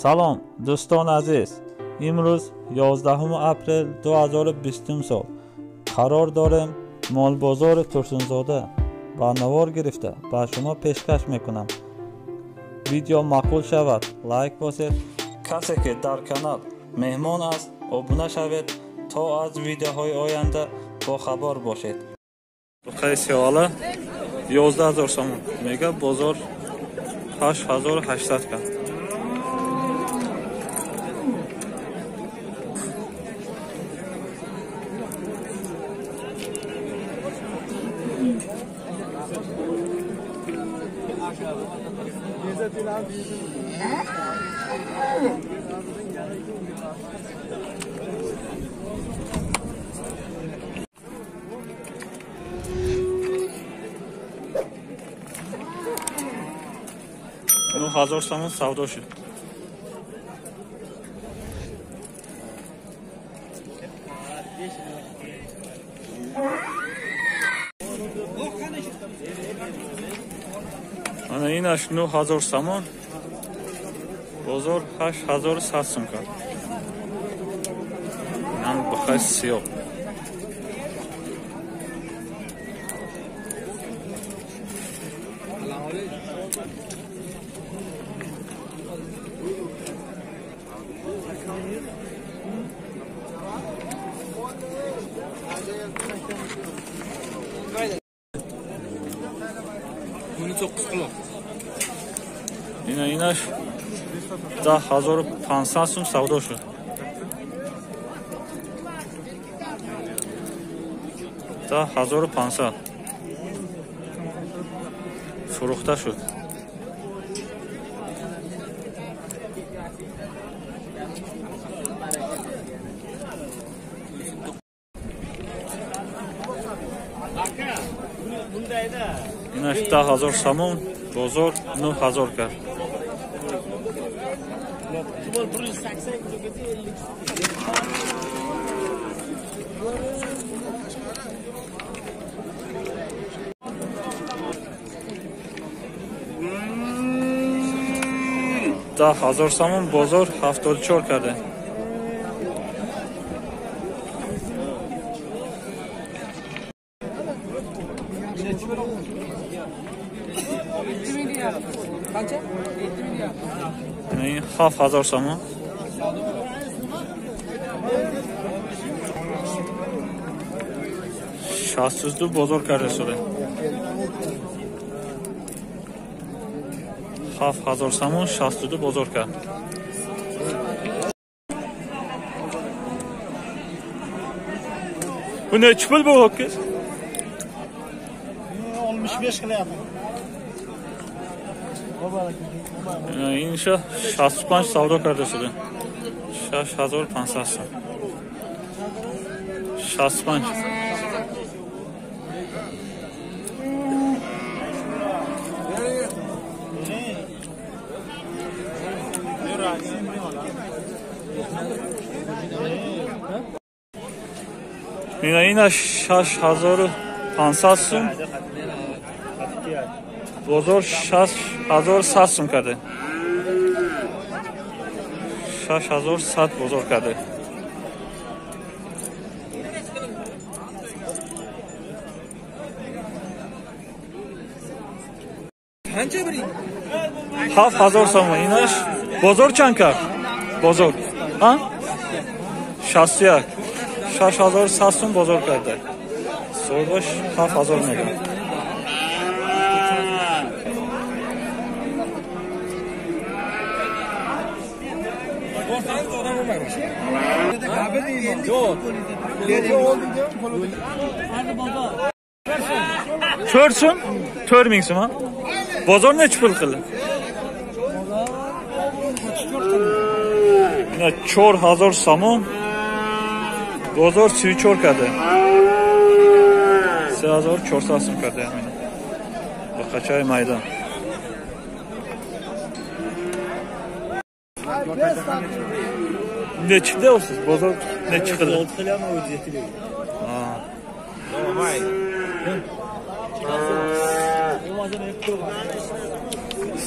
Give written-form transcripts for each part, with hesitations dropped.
Салом дӯстони азиз, имрӯз 11 апрел 2020 сол қарор дорем молбозори Турсунзода ба навор гирифта ба шумо пешкаш мекунам. Видео маъқул шавад лайк босед, касе ки дар канал меҳмон аст обуна шавед то аз видеоҳои оянда бохабар бошед. Буқаи сиёҳала 11 000 сомон мега, бозор 8800 кард. Ну 1000 сомон савдо шуд. Ана инаш 9000 сомон, бозор 8100 сом кард. Инам бухаи сиёҳ. Ина инаш 10500 сум савдо шуд. 10500 фурӯхта шуд. Инаш 10000 сомон, бозор 9000 кард. 10000 сомон, бозор 74 карда. Ин 7000 сомон. 62 бозор карда шуда. 7000 сомон 62 бозор кард. Bu nechi pul bu ho'kiz? 65 qilyapti. Инша 65 савдо карда шуда. 6500 сом. 65. Ина ина 6500 сом. Бозор 6100 сом карда. 6100 бозор карда. 7000 сом инаш бозор чанд кард? Бозор. А? 61. 6100 сом бозор карда. Соҳибаш 7000 мегӯяд. To'rt so'm, 4000 so'm ha? Bozor nechi pul qildi? Ina 4000 somon. Bozor 34 карда. 3400 сом карда ҳамин. Бақачаи майдон. Nechida olsiz? Bozor nechi qildi? 6 qilyapman, 37 ga. Ha.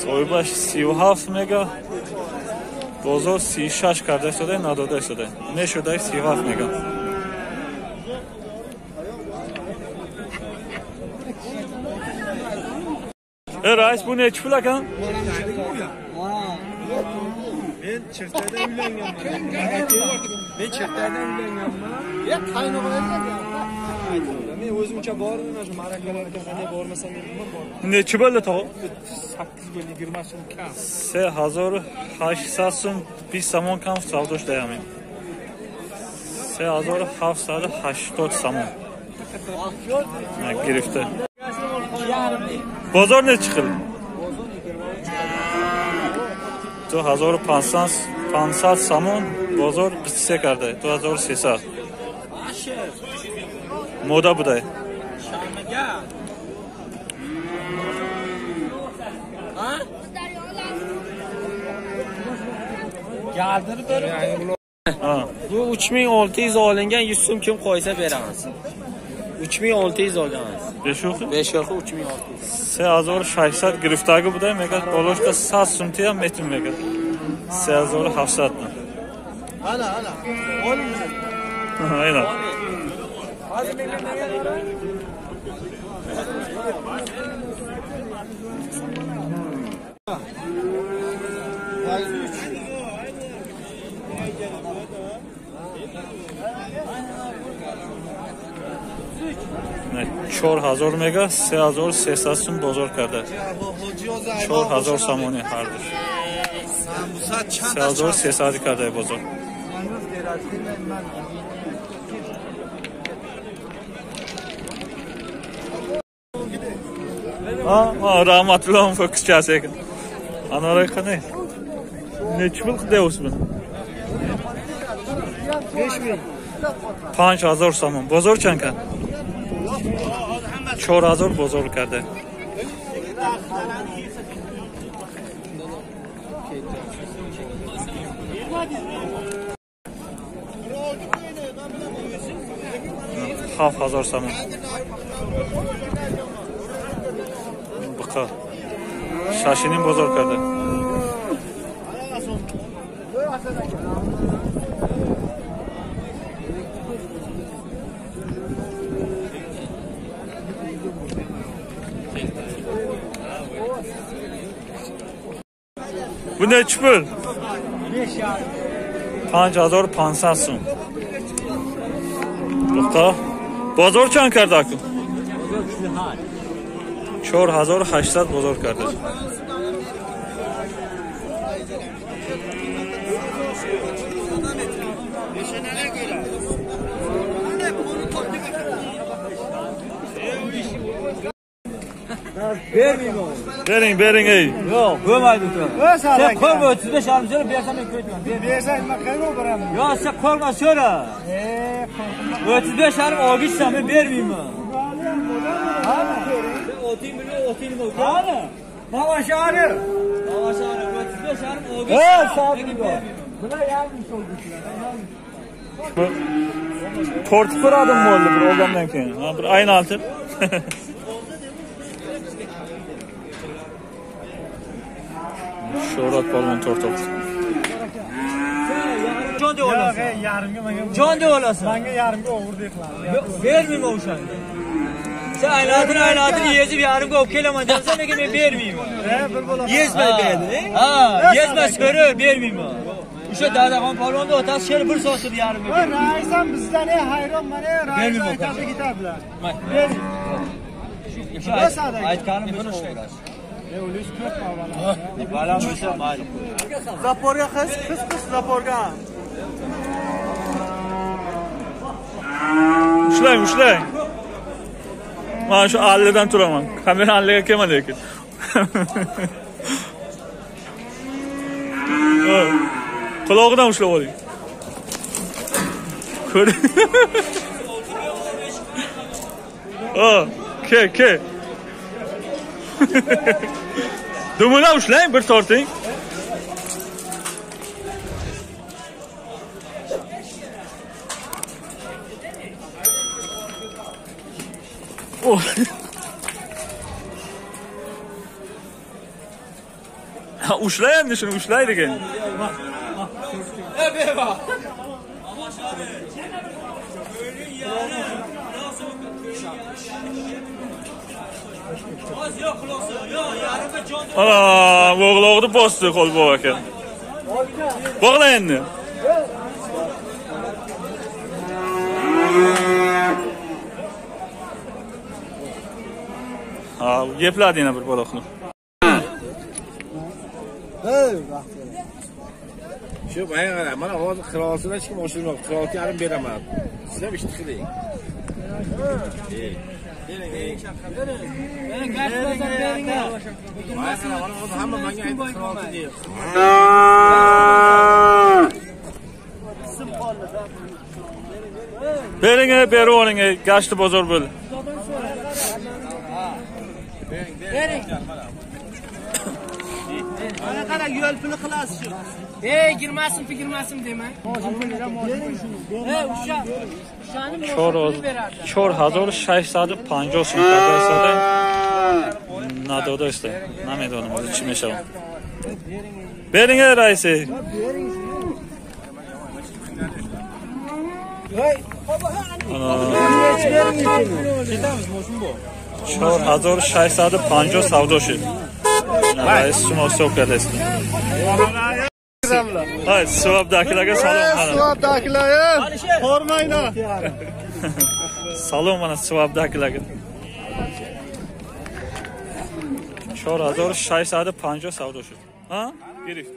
Sohibash 37 мега, Бозор 36 карда истода, надода истода. Нешуда 37 меган. Раис bu nechi pul ekan? Men Chirtayda uylanganman. Men Chirtayda uylanganman. Ya qaynog'alar. Men o'zimcha bordim, mana shu ma'rakalarga qanday bormasam nima bordim. Nechi bo'ldi tog'a? 8 bo'ldi, 20 so'm kam. 3800 so'm 20 somon kam savdo ishlayapman. 3780 somon. Girifti. Bozor nechi xil? 2500 somon bozor 23 карда, 2300. Мода будай. Bu 3600 olingan, 100 so'm kim qo'ysa beramiz. 3600 olganmiz. Besho'xi? Besho'xi 3600. 3600 giriftaги будай, мегад болошда 100 сум тиям метим мегад. 3700 та. Ана, ана. Aynen. Чор ҳазор мега, 3300 сум бозор карда. 4000 сомони ҳардуш. 3300 карда бозор. Rahmatullohim fokuschasi ekan. Anora qanday? Nechi pul deyapsiz buni? 5000. 5000 сомон. Бозор чанд кард? 4000 бозор карда. Ҳафт ҳазор сомон. Бақа. Шашиним бозор карда. Bu nechi pul? 5500 сум. Бақа. Бозор чанд карда акун? 4800 бозор карда. Bering, bering ey. Yo'q, bo'lmaydi uka. Sen qo'rma 35 yarim so'ra bersam men ko'ytaman. Bersang men qayerga boraman? Yo'q, sen qo'rma so'ra. 35 yarim olgishsan men bermayman. Qani? Sen 30 milyon 30 milyon. Qani? Mavashari. Mavashari 35 yarim olgishsan. Bular yarim so'ldilar. Tortib ko'radim bo'ldi bir olgandan keyin. Ha, bir aynaltib. Shuhrat polvon tortyapti. Jon deb olasan. Yo'q, yarimga menga. Jon deb olasan. Menga yarimga o'g'irlik qiladi. Bermayman o'shani. Sen aylantirib yezib yarimga olib kelaman deyapsan, lekin men bermayman. Bir bola. Yezmay berdi. Ha, yezma so'rab bermayman. O'sha Dadaxon polvonni otasi sher bir soatda yarimga. Voy, raisam bizdan hayron mana, rais aytadi ketadilar. Bering. Aytganim buni o'g'irlash. Ulish ko'p avvalo. Baland bo'lsa mayli. Zaporga qiz, qiz zaporga. Ushlang, ushlang. Mana shu allidan turaman. Kamera alliga kelma lekin. Qulog'idan ushlab oling. Ko'ring. Ha, ke, ke. Dumidan ushlang, bir torting. Oh. Ushla endi shuni, ushlaydi endi. Ana, bo'g'loqni bosdi Xolbob aka. Bog'la endi. Ha, yepladi yana bir baloqni. Shu menga qara, mana hozir qirolsini hech kim oshirmayapti. Qirolga yarim beraman. Siz ham ishni qiling. Hamma menga aytdi qirolchi deyapti. Bering, berib oling, gashti bozor bo'ldi. Bering. Mana qara, yo'l puli qilasiz shu. Ey, girmasin, pigirmasin demang. Ey, o'sha. 4650 сум карда истода. Надода истода. Намедонам ҳозир чӣ мешавад. Bering ey raisi. Ana 4650 savdo шуд. Раис шумо ҳисоб карда истед. Hay, Suvabdagilarga salom mana. Suvabdagilar, hormanglar. Salom mana Suvabdagilarga. 4650 savdo шуд. Ha? Гирифт.